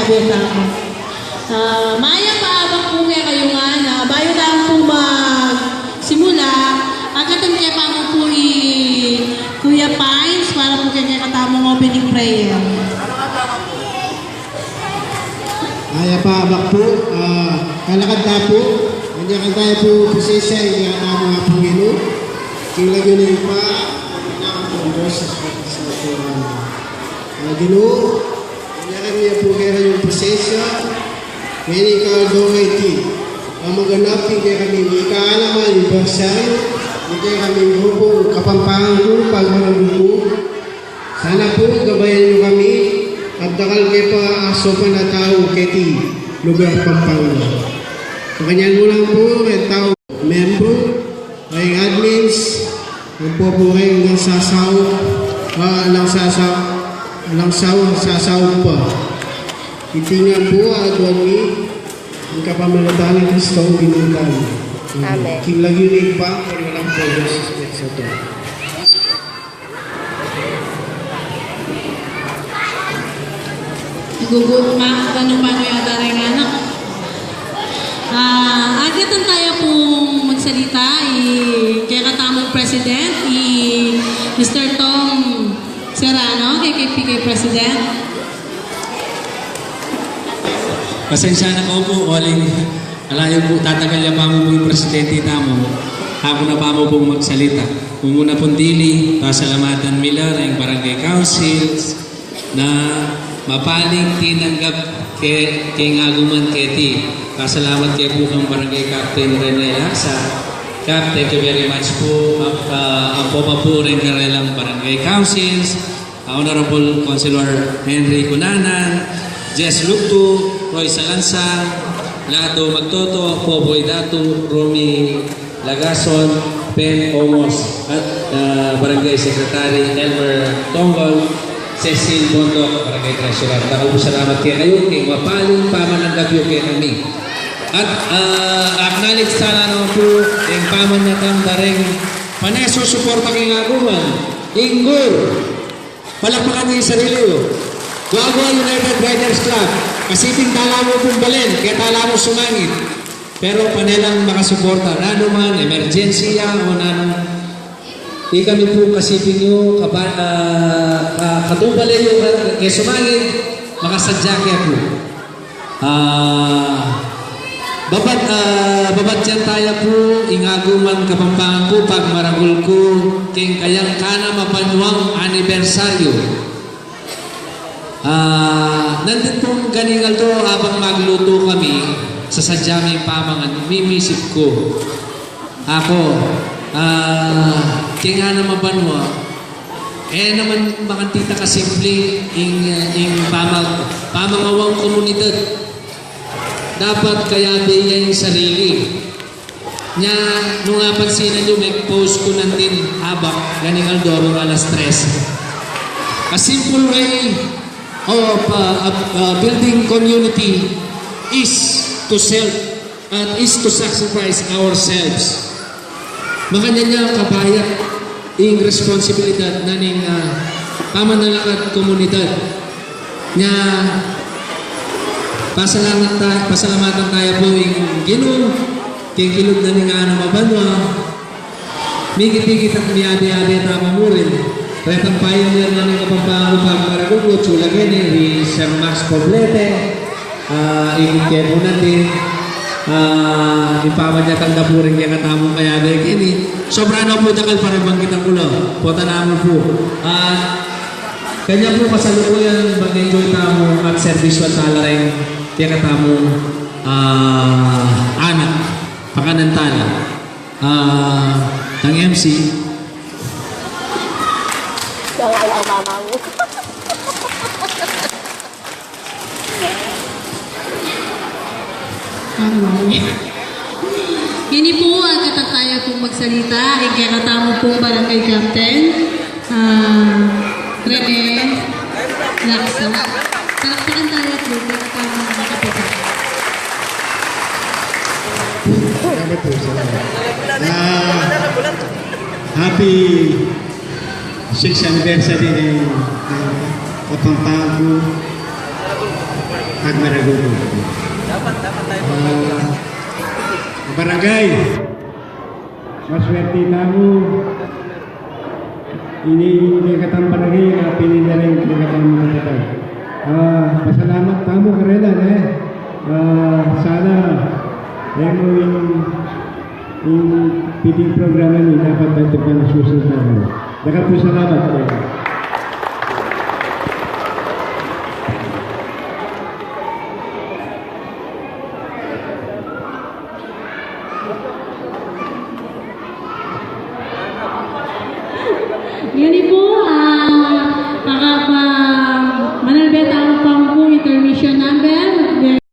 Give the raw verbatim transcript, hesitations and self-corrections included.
Tama. Ah, mayap a abak pu kekayu ngan, ah, bayu tamu pu magsimula, agatan ke pa mu pu i Kuya Pines para pu keng kekatamung opening prayer. Mayap a abak pu, ah, kalakad ta pu, manyakan taya pu presensya ning kekatamung Apung Ginu, king lagyu ning Ibpa, ning Anak, ning Espiritu Santo. Amen. Ah, Ginu, manyakan mi pu kekayung presensya, ngeni king aldo a iti, a maganap king kekaming ika-anam a anibersaryu ning kekaming grupung Kapampangan Ku Pagmaragul Ku. Sana pu gabayan yu kami, at dakal ke pa a saupan a tau keti lugar Pampanga. Makanyan mu la pu reng tau membro, reng admins, ampo pu reng alang sasaup, ah, alang sasaup, alang sau-, sasaup pa. Iti ngan pu a aduan mi, king kapamilatan nang Kristong Ginu tamu. Amen. King lagyu ning Ibpa, ning Anak, ning Espiritu Santo. Gugu, ma, panupanuan ya ta reng anak. Ah, agatan taya pung magsalita i kekatamung president, i Mister Tom Serrano, K K P K president. Pasensya na ko pu, uling ala yu pu, tatagal ya pa mu pung presidente tamu, aku na pa mu pung magsalita. Mumuna pung dili, pasalamatan mi la reng barangay councils na mapaling tinanggap ke, keng aguman keti. Pasalamat ke pu kang barangay captain Rene Lasa. Cap, thank you very much pu. Ap-, ah, ampo pa pu reng karelang barangay councils, Honorable Councilor Henry Cunanan, Jess Luctu, Roy Salansang, Lado Magtoto, Popoy Datu, Romy Lagason, Ben Omos, at, ah, Barangay Secretary Elmer Tongol, Cecil Bondoc, Barangay Treasurer. Dakal pung salamat kekayu, keng mapaling pamananggap yu kekami. At, ah, acknowledge sana naman pu ing pamanatang da reng pane susuporta keng aguman. Inggur, palakpakan yu ing sarili yu. Guagua United Riders Club, kasiping tala mu pung balen, keta la mung sumangit. Pero pane lang makasuporta, nanu man, emergency ya, o nanu. Ikami pu kasiping yu, kaba-, ah, ka-, katumbale yu, ka-, ke sumangit, makasadya ke pu. Ah, babat-, ah, babatian taya pu ing aguman Kapampangan Ku Pagmaragul Ku keng kayang kanam a banyuang anibersaryu. Ah, nandin pung kaning aldo, abang maglutu kami, sasadya mi pamangan, mimisip ku. Aku, ah, keng anam a banua, e naman makantita kasimple ing, ing pamang-, pamangawang komunidad. Dapat kayabe ya ing sarili. Nya, nung apansinan yu, meg-post ku nandin abak, ganing aldo, alas tres. A simple way of, uh, uh, uh, building community is to self, uh, is to sacrifice ourselves. Makanyan ya kabayat ing responsibilidad na ning, ah, pamanalakad komunidad. Nya, pasalamat ta-, pasalamatan taya pu ing Ginu, keng kilub na ning anam a banua, mikit-ikit at miyabe-yabe tamu murin. Retang pioneer na ning Kapampangan Ku Pagmaragul Ku, Chula Gene, ri Sir Max Poblete, ah, ikit ke pu natin, ah, ipamanyatang da pu rin kekatamung kayabe keni. Sobra na pu dakal para bangkitan ku la, pota namu pu. Ah, kanya pu kasalukuyan, mag-enjoy tamu at serbisyuan tala ring kekatamung, ah, anak. Pakanan tala. Ah, tang M C. Kaya ang mama mo. Tama. Ini po, agatan taya pung magsalita, ing kekatamu pung barangay captain, ah, Rene Lacson. Palakpakan taya po, kekatamu pung kapitan. Salamat po, salamat. Ah, happy sixth anniversary ng, ng Kapampangan Ku. Maragutu. Dapat, dapat tayo. Ah, barangay. Maswerte tamu. Ini, ini kekatang barangay, ah, pininda rin kekatang barangay. Ah, pasalamat tamu karela, ne? Ah, sana, e mu ing, ing piting programa ini dapat tamu pang susunod na. Dakal pung salamat.